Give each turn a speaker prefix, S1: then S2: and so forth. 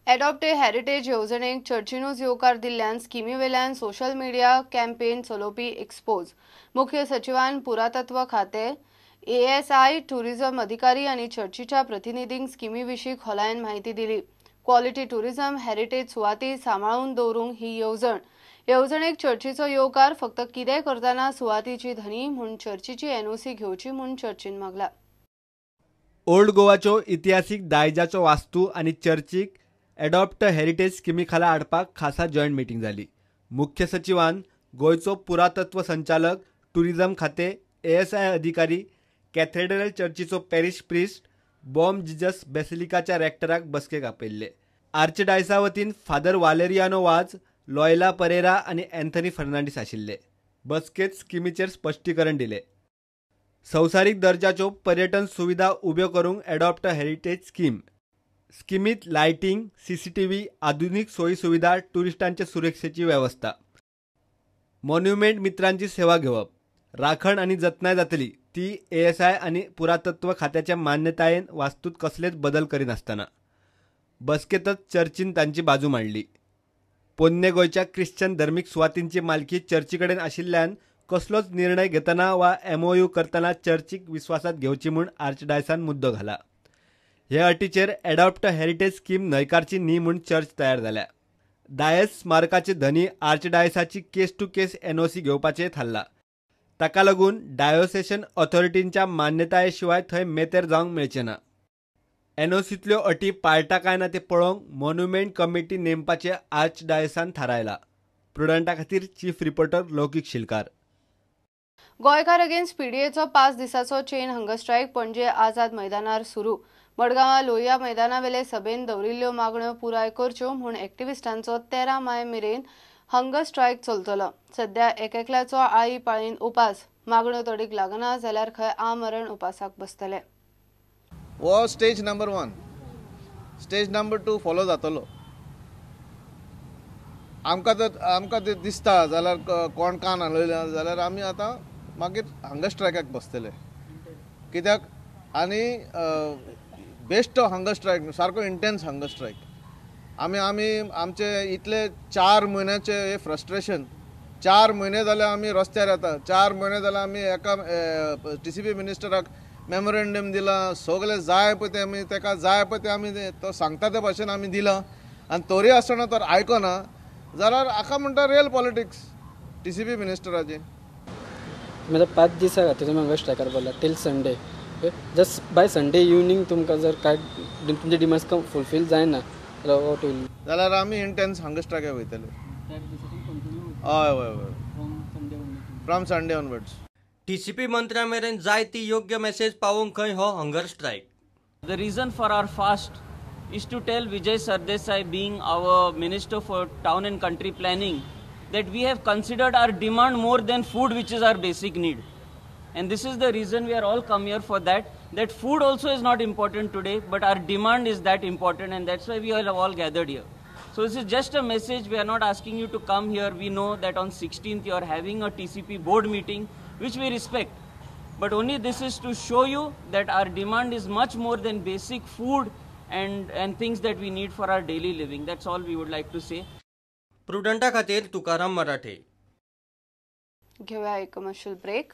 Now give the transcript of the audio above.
S1: Adopt a heritage येवजणेक चर्चीनूच येवकार दिल्ल्यान स्किमी वेल्यान सोशल मिडिया कॅम्पेन चलोवपी एक्सपोज. मुख्य सचिवान पुरातत्व खाते, एएसआय, टुरिझम अधिकारी आनी चर्चीच्या प्रतिनिधींक स्किमी विशीं खोलायेन म्हायती दिली. क्वॉलिटी टुरिझम हेरिटेज सुवाती सांबाळून दवरूंक ही येवजण. येवजणेक चर्चीचो येवकार, फक्त कितें करतना सुवातीची धनी म्हूण चर्चीची एनओसी घेवची म्हूण चर्चीन मागला.
S2: ओल्ड गोवाच्यो इतिहासीक दायजाचो वास्तू आनी चर्चीक एडॉप्ट हेरिटेज स्किमी खाला हाडपाक खासा जॉयंट मिटींग जाली. मुख्य सचिवान गोंयचो पुरातत्व संचालक, टुरिझम खाते, एएसआय अधिकारी, कॅथेड्रल चर्चीचो पॅरिश प्रिस्ट, बॉम जिजस बेसिलिकाच्या रेक्टराक बसकेक आपयल्ले. आर्चडायसा वतीन फादर वालेरियानो वाज, लॉयला परेरा आनी अँथनी फर्नांडीस आशिल्ले. बसकेत स्किमीचेर स्पश्टीकरण दिले. संवसारीक दर्जाच्यो पर्यटन सुविधा उब्यो करूंक एडॉप्ट हेरिटेज स्कीम. स्किमीत लायटींग, सीसीटीव्ही, आधुनिक सोयी सुविधा, टुरिस्टांचे सुरक्षेची वेवस्था, मॉन्युमेंट मित्रांची सेवा घेवप, राखण आनी जतनाय जातली ती एएसआय आनी पुरातत्व खात्याच्या मान्यतायेन वास्तूत कसलेच बदल करिनासतना. बसकेतच चर्चीन तांची बाजू मांडली. पोन्ने गोंयच्या क्रिश्चन धर्मीक सुवातींची मालकी चर्ची कडेन आशिल्ल्यान कसलोच निर्णय घेतना वा एमओयू करतना चर्चीक विस्वासात घेवची म्हूण आर्चडायसान मुद्दो घाला. हे अटीचेर एडॉप्ट हेरिटेज स्कीम न्हयकारची न्ही म्हूण चर्च तयार जाल्या. दायज स्मारकाचे धनी आर्चडायसाची केस टू केस एनओसी घेवपाचें थारला. ताका लागून डायोसेशन ऑथॉरिटींच्या मान्यताये शिवाय थंय मेतेर जावंक मेळचें ना. एनओसींतल्यो अटी पाळटा काय ना तें पळोवंक मॉन्युमेंट कमिटी नेमपाचें आर्चडायसान थारायलां. प्रुडंटा खातीर चीफ रिपोर्टर लौकीक शिलकार.
S1: गोंयकार अगेन्स्ट पीडीएचो 5 दिसाचो चेन हंगर स्ट्रायक पणजे आझाद मैदानार सुरू. मडगांवां लोहिया मैदानावेले सभेन दवरिल्ल्यो मागण्यो पुराय करच्यो म्हूण एक्टिविस्टांचो 13 मे मेरेन हंगर स्ट्रायक चलतलो. सध्या एकेकल्याचो आळी पाळीन उपास. मागण्यो तडीक लागना जाल्यार खंय आमरण उपासाक बसतले.
S3: हो stage number 1. Stage number 2 follow जातलो. आमकां तर आमकां ते दिसता जाल्यार कोण कान हालयला जाल्यार आमी आतां मागीर हंगर स्ट्रायकाक बसतले. कित्याक आनी बेस्ट हंगर स्ट्रायक, सारको इंटेन्स हंगर स्ट्रायक. आमी आमी आमचे इतले 4 म्हयन्याचे हे फ्रस्ट्रेशन, 4 म्हयने जाल्यार आमी रस्त्यार येता, 4 म्हयने जाल्यार आमी एका टीसीपी मिनिस्टराक मेमोरेंडम दिलां, सगळें जाय पळय तें आमी ताका जाय पळय तें आमी तो सांगता ते भाशेन आमी दिलां आनी तरी आसतना तर आयकना जाल्यार हाका म्हणटा रियल पॉलिटिक्स टीसीपी मिनिस्टराची.
S4: म्हणजे 5 दिसां खातीर तुमी हंगर स्ट्रायकार बसला till Sunday. Just by Sunday evening तुमकां जर काय तुमचे डिमांड्स फुलफील जायना
S3: जाल्यार आमी इंटेन्स हंगर स्ट्रायकाक वयतले. हय हय हय, फ्रॉम संडे ऑनवर्ड्स.
S5: टीसीपी मंत्र्या मेरेन जाय ती योग्य मेसेज पावोवंक खंय हो hunger strike.
S6: The reason for our fast is to tell Vijay Sardesai, being our Minister for Town and Country Planning, that we have considered our demand more than food, which is our basic need. And this is the reason we are all come here for that, that food also is not important today, but our demand is that important, and that's why we have all gathered here. So this is just a message. We are not asking you to come here. We know that on 16th you are having a TCP board meeting, which we respect. But only this is to show you that our demand is much more than basic food and things that we need for our daily living. That's all we would like to say.
S5: प्रुडंटा खातीर तुकाराम मराठे.
S1: घेऊया एक commercial break.